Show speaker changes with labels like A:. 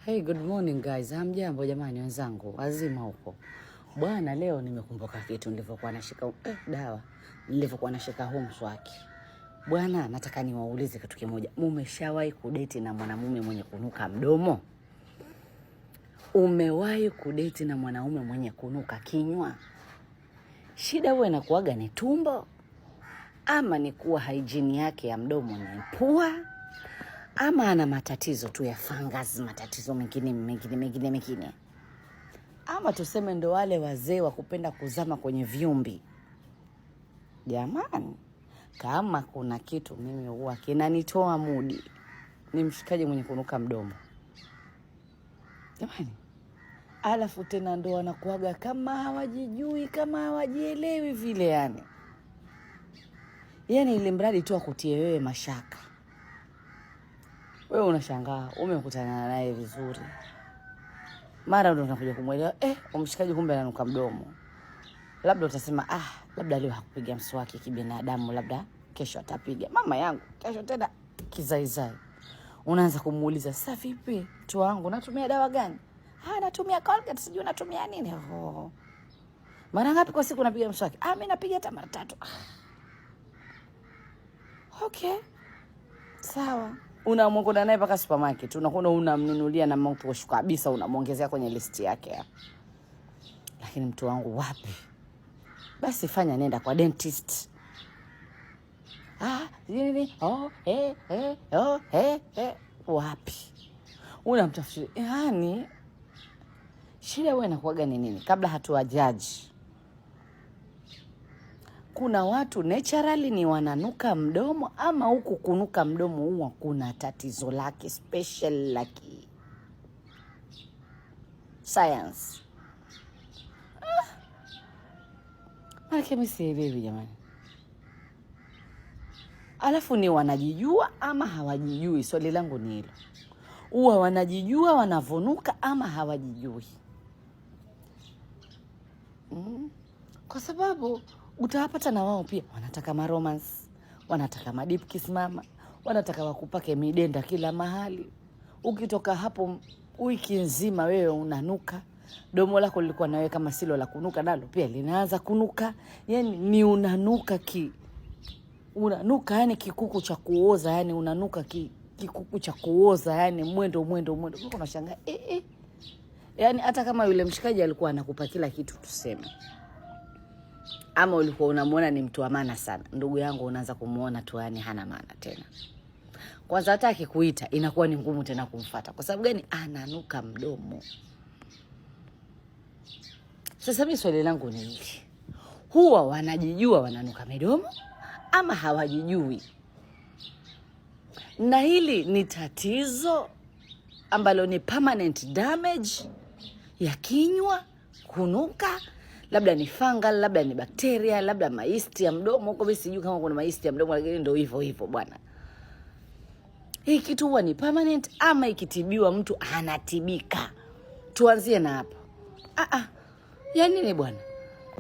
A: Hey, good morning guys. Hamjambo jamani wenzangu, wazima huko. Bwana, leo nimekumbuka kitu nilivyokuwa nashika dawa, nilivyokuwa nashika huu mswaki. Bwana, nataka niwaulize kitu kimoja. Mumeshawahi kudeti na mwanamume mwenye kunuka mdomo? Umewahi kudeti na mwanaume mwenye kunuka kinywa? Shida huwa inakuwaga ni tumbo ama ni kuwa hygiene yake ya mdomo ni pua ama ana matatizo tu ya fungus, matatizo mengine mengine mengine mengine, ama tuseme ndo wale wazee wa kupenda kuzama kwenye vyumbi. Jamani, kama kuna kitu mimi huwa kinanitoa mudi ni mshikaji mwenye kunuka mdomo jamani. Alafu tena ndo wanakuaga kama hawajijui kama hawajielewi vile, yani ili mradi tu akutie wewe mashaka. Wewe unashangaa umekutana naye vizuri, mara ndo unakuja kumwelewa, umshikaji kumbe ananuka mdomo. Labda utasema labda leo hakupiga mswaki kibinadamu, labda kesho atapiga. Mama yangu, kesho tena kizaizai. Unaanza kumuuliza, sasa vipi mtu wangu, natumia dawa gani? Ah, natumia Colgate, sijui natumia nini. Oh. Mara ngapi kwa siku napiga mswaki? Ah, mimi napiga hata mara tatu. Ah. Okay. Sawa. Unamwongoza naye mpaka supermarket, unakuwa unamnunulia na mouthwash kabisa, unamwongezea kwenye listi yake. Lakini mtu wangu wapi? Basi fanya nenda kwa dentist. Ah, nini? Oh, oh, eh. Wapi? Unamtafutia. Yaani shida wewe inakuwaga ni nini? Kabla hatuwa judge. Kuna watu naturally ni wananuka mdomo, ama huku kunuka mdomo huwa kuna tatizo lake special la science. Maana mimi sielewi jamani. Alafu ni wanajijua ama hawajijui? Swali langu ni hilo. Huwa wanajijua wanavonuka ama hawajijui? Kwa sababu utawapata na wao pia wanataka maromance, wanataka madip kiss mama, wanataka wakupake midenda kila mahali. Ukitoka hapo wiki nzima wewe unanuka, domo lako lilikuwa nawe kama silo la kunuka, nalo pia linaanza kunuka. Yani ni unanuka ki unanuka, yani kikuku cha kuoza, yani unanuka kikuku cha kuoza, yani mwendo mwendo mwendo, unashangaa eh. Yani hata kama yule mshikaji alikuwa anakupa kila kitu tuseme, ama ulikuwa unamuona ni mtu wa maana sana, ndugu yangu, unaanza kumuona tu yani hana maana tena. Kwanza hata akikuita inakuwa ni ngumu tena kumfuata. Kwa sababu gani? Ananuka mdomo. Sasa mimi swali langu ni hili, huwa wanajijua wananuka midomo ama hawajijui? Na hili ni tatizo ambalo ni permanent damage ya kinywa kunuka, labda ni fungal, labda ni bakteria, labda maisti ya mdomo huko. Mimi sijui kama kuna maisti ya mdomo, lakini ndio hivyo hivyo bwana. Hii kitu huwa ni permanent ama ikitibiwa mtu anatibika? Tuanzie na hapo. Ya nini bwana?